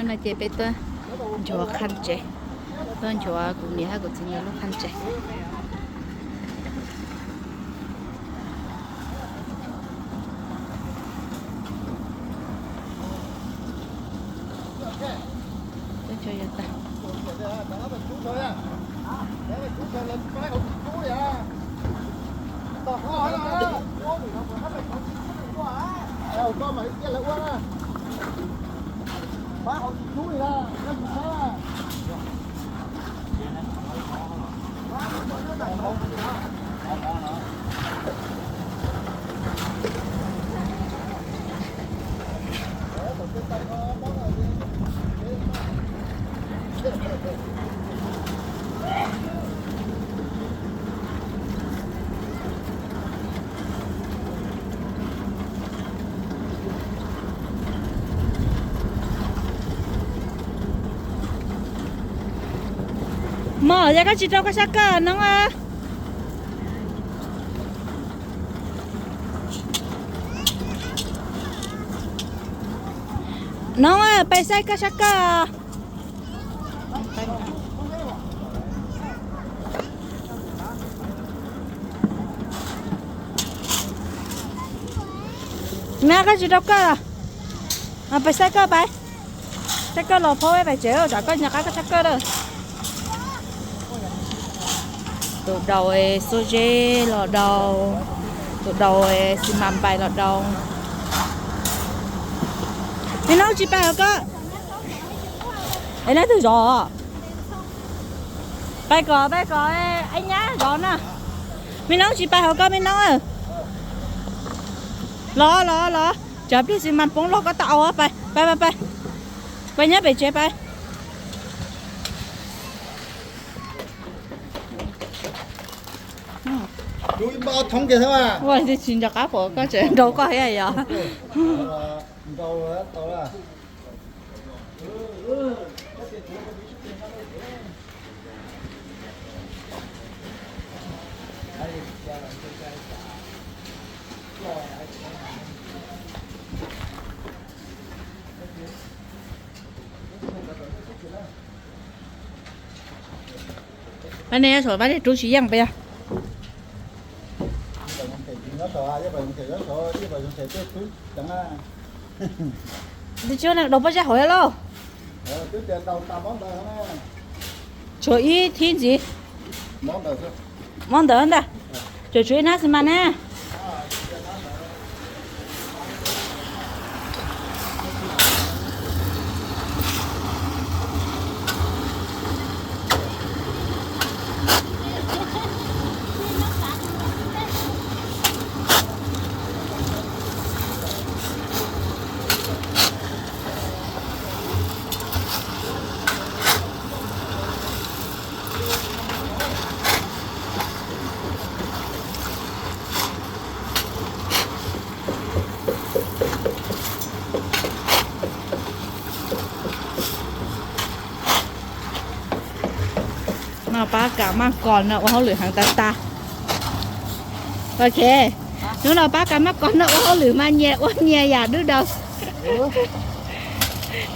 No ces peb tuaj nchuav qhov tsev, tuaj nchuav kuv niam thiab kuv txiv nkawd lub qhov tsev. Mog, yog koj tsis rau koj sab koj noob. Noob, pais saib koj sab koj. Nab, koj tsis rau koj los? Pais saib koj pais, saib koj los phob pais tsev, tsam koj nco qab koj sab koj lawm. Tus daus xuab zeb los daus, tus daus xi mas npais los daus. Me noob tsis pais hauv koj. Es neb twg zov? Pais kom, pais kom, ib nyab zov na. Me noob tsis pais hauv koj me noob. Los los los, tsam pliag xi mas poob loj koj tau au. Pais pais pais, pais nyob pem tsev pais. Ua tsis nco qab pom koj tseem nrau koj thiab yog. Nej suav pab rub tsis yeej peb yog. Tsis daus pob zeb hauv lauj. Tshuav ib thib ntxiv. Mob ntawd ntag. Tshuav tshuav ib hnab xi mas na. No pab kam maj kom no ua hauj lwm heev tas tas. Ok, hnub no pab kam maj kom no ua hauj lwm mas nyias ua nyias yam dub daus.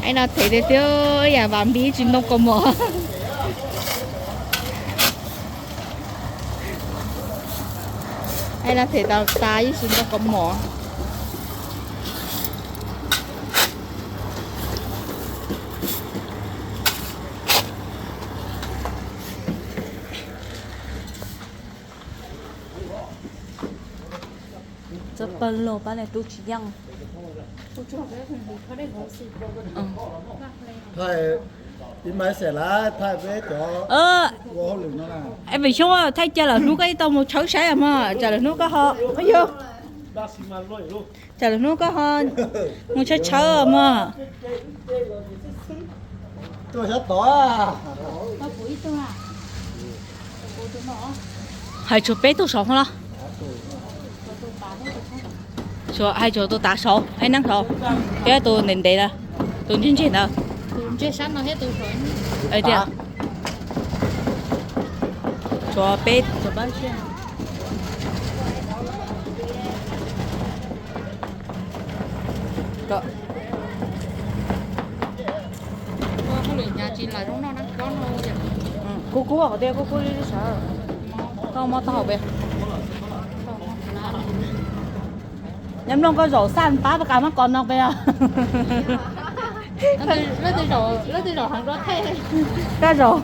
Aib no them tiag tiag, yam vam npib tsis ntoo kaus mom. Aib no them tas tas ib tsis ntoo kaus mom. Txawj pawg lug pab niag rub tsis yeej. Pem xyoo thaij cia lawm hnub koj ib tau mus tshawb saib mog, tsam lawm hnub koj ho, yog, tsam lawm hnub koj ho mus tshawb tshawb mog. Hais tshuav peb tug saud los? Hais tshuav tus tav saud, ib neeg saud, thiab tus ntev ntev na, tus ntseg ntseg ntawd. Tshuav peb. Kub kub qhov tias kub kub li sawv. Koj muab taub hau pem. Nyob Nplooj, koj zaum xaj pab pab kas mab kos no pem os. Koj zaum,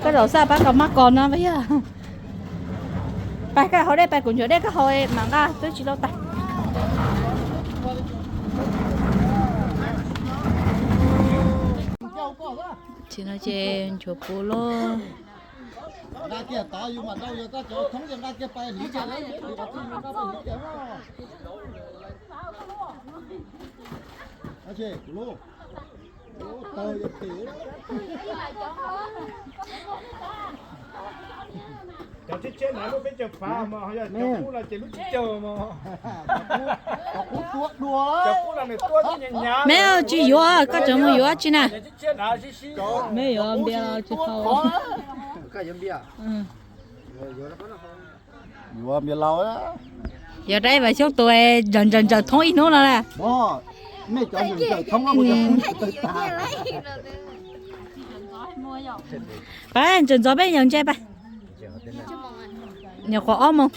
koj zaum xaj pab kas mab kos no pem yog. Pais koj haus dej, pais kuv nchuav dej koj haus mas nqa twb tsis tau tag. Tsis no ces nchuav puv loj. Me tsis yuav, koj tseem mus yuav tsi na. Me yuav npias los tsis tau. Yuav npias laus. Yog dab Vam Xyooj tus ntsawg ntsawg ntsawg thoob ib hnub no na. Pab ntsawg ntxov peb yawg ntse pab. Nyuam qhuav ob moos.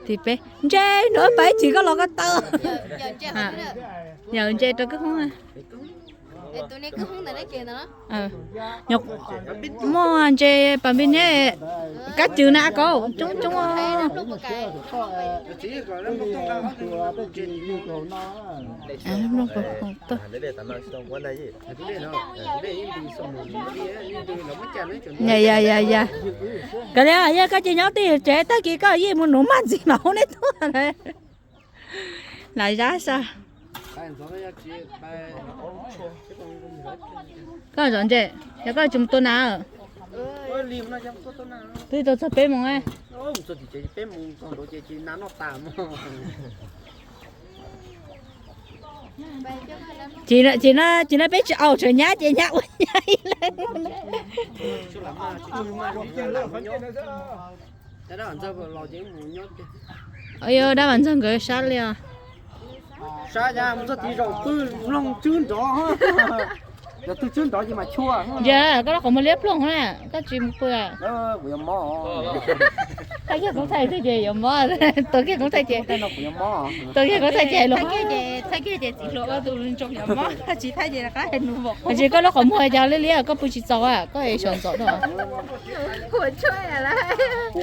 Tim peb ntse no pab ib chim koj los koj taw. Yawg ntse rau koj hoob. Muaj ntse pas npis niab kab cws na koj coob coob. Ya ya ya ya. Kav liam, yog koj cia nyob twj ywm tsev, tag kis koj yeej mus nuv maj ntxiv mas hu neb tuaj na. Nas zab sab. Koj zov ntse, yog koj tsis mus tua nas. Twb tau txog peb moos. Tsis no, tsis no peb tsis aus, tseem nyab ces nyab ua nyab ib leeg. Yog dab Vam Ntxawg nkawd sab li os. Sab mus txog tid zaum pw mloog tswb nrov. Yog twg tswb nrov ces mas chua. Ntsia, koj lub qhov muag liab ploog na, koj tsis mus pw. Thaij kiag koob thaij thiab ces yuav mob, tua kiag koob thaij ces, tua kiag koob thaij ces los. Thaij kiag ces txiv hluas ua tus ntsoo yuav mob, tsis thaij ces rov qab nus vom. Tab sis koj lub qhov muag cas liab liab koj pw tsis txaus, koj es saum ntxov no. Kuv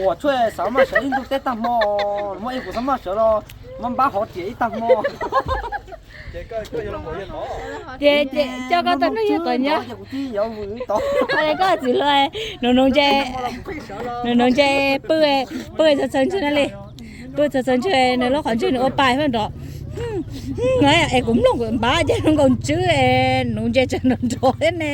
ua tshuaj xav maj sawv ib ntu teb tag hmo, muaj ib kuv xav maj sawv los muab npab hov riam ib tag hmo. Ces coj koj tau noj yog tom nyob. Koj txiv hluas, nws nus ntse, nws nus ntse pw, pw txhawv txhawv ntswg no li. Pw txhawv txhawv ntswg, nws lub qhov ntswg nws ua pa nrov. Es kuv mloog kuv npab ces zoo nkaus tswb, nus ntse tseem nrov nrov thiab ne.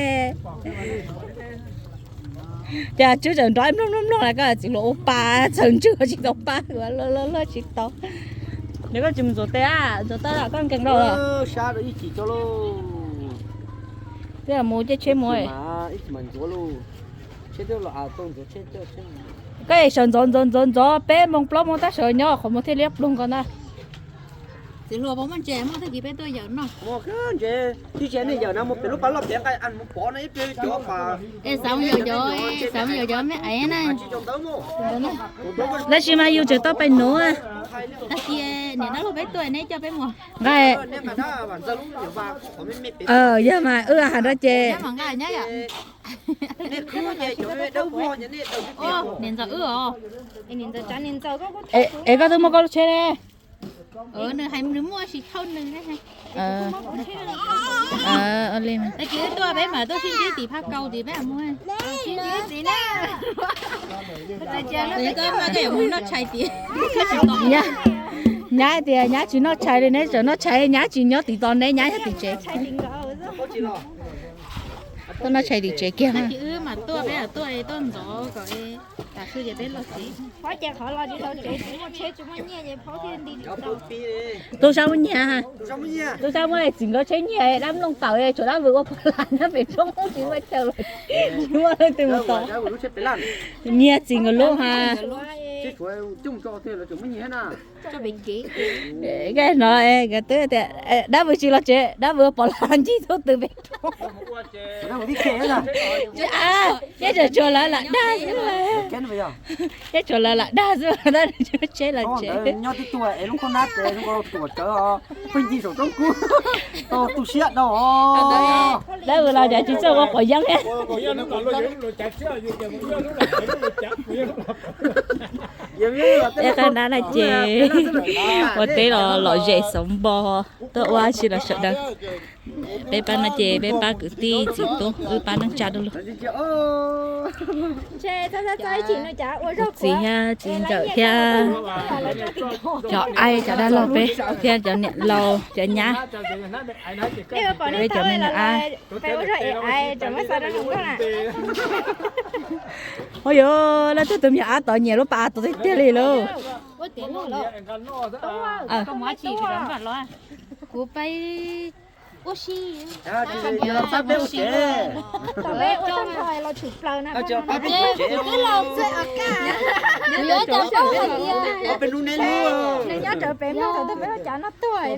Ces tswb tseem nrov mloog mloog mloog na, koj txiv hluas ua pa txhawv ntswg tsis tau pab, loj loj tsis tau. Nws koj tsis mus ntxuav tes, ntxuav tes koj nkees rau. Twb mus caij tsheb mus. Koj es sawv ntxov ntxov ntxov ntxov peb moos plaub moos tab sawv nyob qhov muag thiaj liab ploog ko na. Txiv hluas puas muaj ntses muaj tag kis peb tuaj yawm noj. Muaj kawg ntses, tib tsis nej yawm na mus pem lub pas loj pem nqaij mus pov no ib pliag cov pas. Es xav mus yawm cov, xav mus yawm cov me aiv na. Tab sis mas yus tseem tau pem nuv. Tag kis niam dab laug peb tuaj neb coj peb mus. Nqaij. Yog mas wb has nrho ces. Niam ntxawm wb os. Es koj twb muaj koj lub tsheb ne. Nws hais nws muaj tsis thauj nws ne. Tag kis wb tuaj peb mam tuaj sib ntsib tim phab kaus tim peb mus. Koj yuav mus noj tshais tim. Nyab tias nyab tsis noj tshais li, neb tseem noj tshais, nyab tsis nyob tim tos neb, nyab nyob tim tsev. Tuaj noj tshais tim tsev kiag. Tag kis wb mam tuaj, peb mam tuaj, tuaj ntxov kom tas su ces peb los tsev. Tub sab muaj nyiaj, tub sab muaj txim nkawd tsheb nyiaj, dab Nplooj tawm tshuav dab Vwm ua pag las nyob pem roob tsis muaj chaw los, tsis muaj leej twg mus tos. Nyiaj txim nkawd lub ha. Koj no, nkawd twb tias dab vwm tsis los tsev, dab vwm pom los ncig tub tw pem roob. Tsis, neb tsuas tsuas lawv lam dag xwb, neb tsuas lawv lam dag xwb, tab tsis muaj tsheb los tsev. Dab vwm los cas tsis txawj ua quav yeeb thiab. Eb, qab nab na ces ua teb los lom zem xauv npo, tuaj ua tsi los sawv daws. Peb pab no ces peb pab kwv tij txiv tub, wb pab neej tsa du lug. Kuv txiv thiab txiv ntxawm thiab cov aib cov dab laug peb thiab cov niam laus cov nyab, peb cov me nyuam ab. Ua yuav leej twg tus me nyuam ab tod nyiam lub pas av tod tiag tiag li lauj. Kuv peb ua si, peb ua si, kuv twb laus txog os kaj. Kuv yuav cov paub hais tias nws nyob rawv pem mloog thaum twg peb ua cas noj tuaj.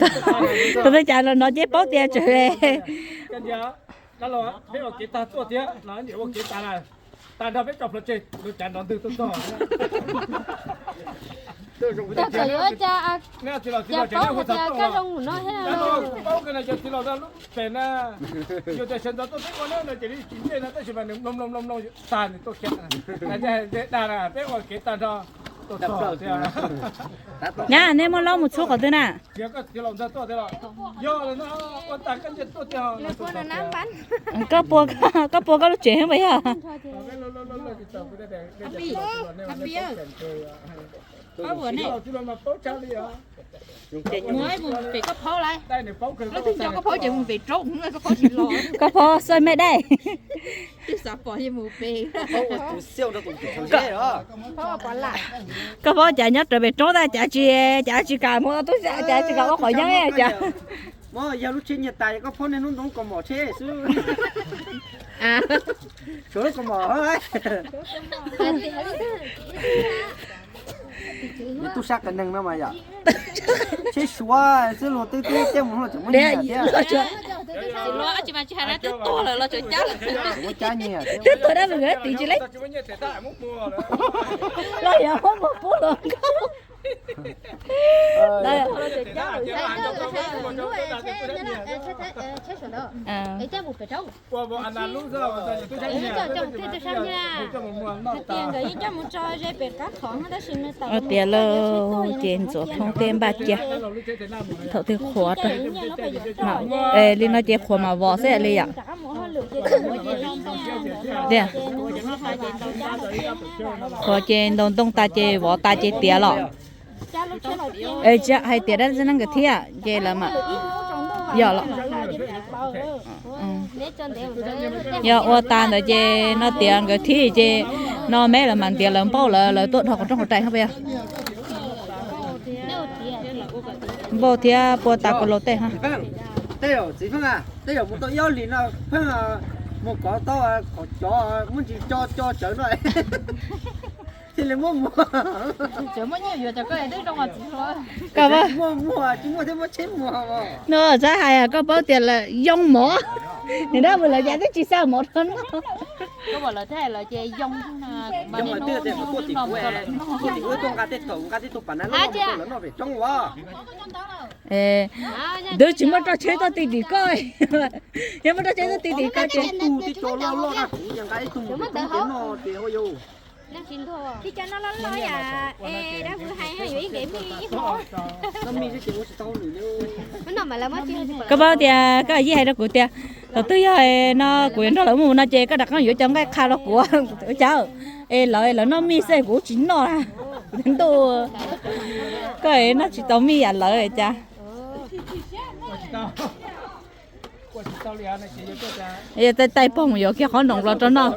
Thaum twg cas los no ces paub tias tsawg. Dab laug, peb ua kev tag tuaj thiab no, ua kev tag lawm, tag nrho peb tso plhuav tseg, lub cav nrov ntwg tuaj txog. Koj txawm yuav ua cas, cas paub hais tias koj zoo mus no thiab. Paub koj no cov txiv laus lub pem na, yus tias sawv ntxov tuaj peb ua na no ces nws tsis ntej no tab sis mas nws mloog mloog mloog mloog tag nws tuaj kiag. Dag na peb ua kev tag nrho. Nyab, neb muab laub mus txhub qhov twg na? Koj pua, koj pua koj lub tsev xwb puas yog? Koj phaub xwb me dai. Koj phaub cas nyob raws pem roob tab cas tsis, cas tsis kam mus tub, cas tsis kam ua quav yeeb cas. Yog lub tsheb nyiaj tas koj phaub niaj hnub ntoo kaus mom tsheb xwb. Suav lub kaus mom. Nws tub sab qias neeg no mas yom. Tsheb Suav xwb luag twb twb cab mus luag tseem muab nyiag thiab. Twb tuag dab vwm tim tsis leej. Los yog muab muag pub luag nkauj. Ua tias lawm ces ntxuav thoob tej npaj cia. Thaum twg qhuav, li no ces qhuav mam vov xwb li yom. Qhuav ces ntaus ntoo tas ces vov tas ces tiav los. Hais tias dab tsi neej nkawd thiab ces lawv mam yog los. Yog ua tas ntawd ces no tiav nkawd thiab ces no me lawv mam ntiav lawv npauj lawv, lawv tuaj dhos qhov rooj qhov rais hos puas yog? Npauj thiab pua tas kaus laus tej hos. Tej zaum txiv Feej, tej zaum mus tau ib ob hlis no pheej mus kov tau qhov cov muaj ntsis co co tsawv no thiaj li muaj muag. Muaj muag tsis muaj thiab muaj tsheb muag. No txhob hais, koj paub tias lawm yoo mov, niam dab vwm lawv cas twb tsis xa mov rau noj. Twb tsis muaj roj tsheb tuaj ti tim koj, yog muaj roj tsheb tuaj ti tim koj ces Koj paub tias koj yij hais rau kuv tias thaum twg yog no kuv yuav nrog lawv mus no ces koj rov qab yuav cov nqaij qha rau kuv, ua cas es lawv, lawv noj mij xwb kuv tsis noj. Ntuj, koj noj tsis tau mij yam lawv cas. Yog tais tais poog yuav kiag qhov noom los rau noj.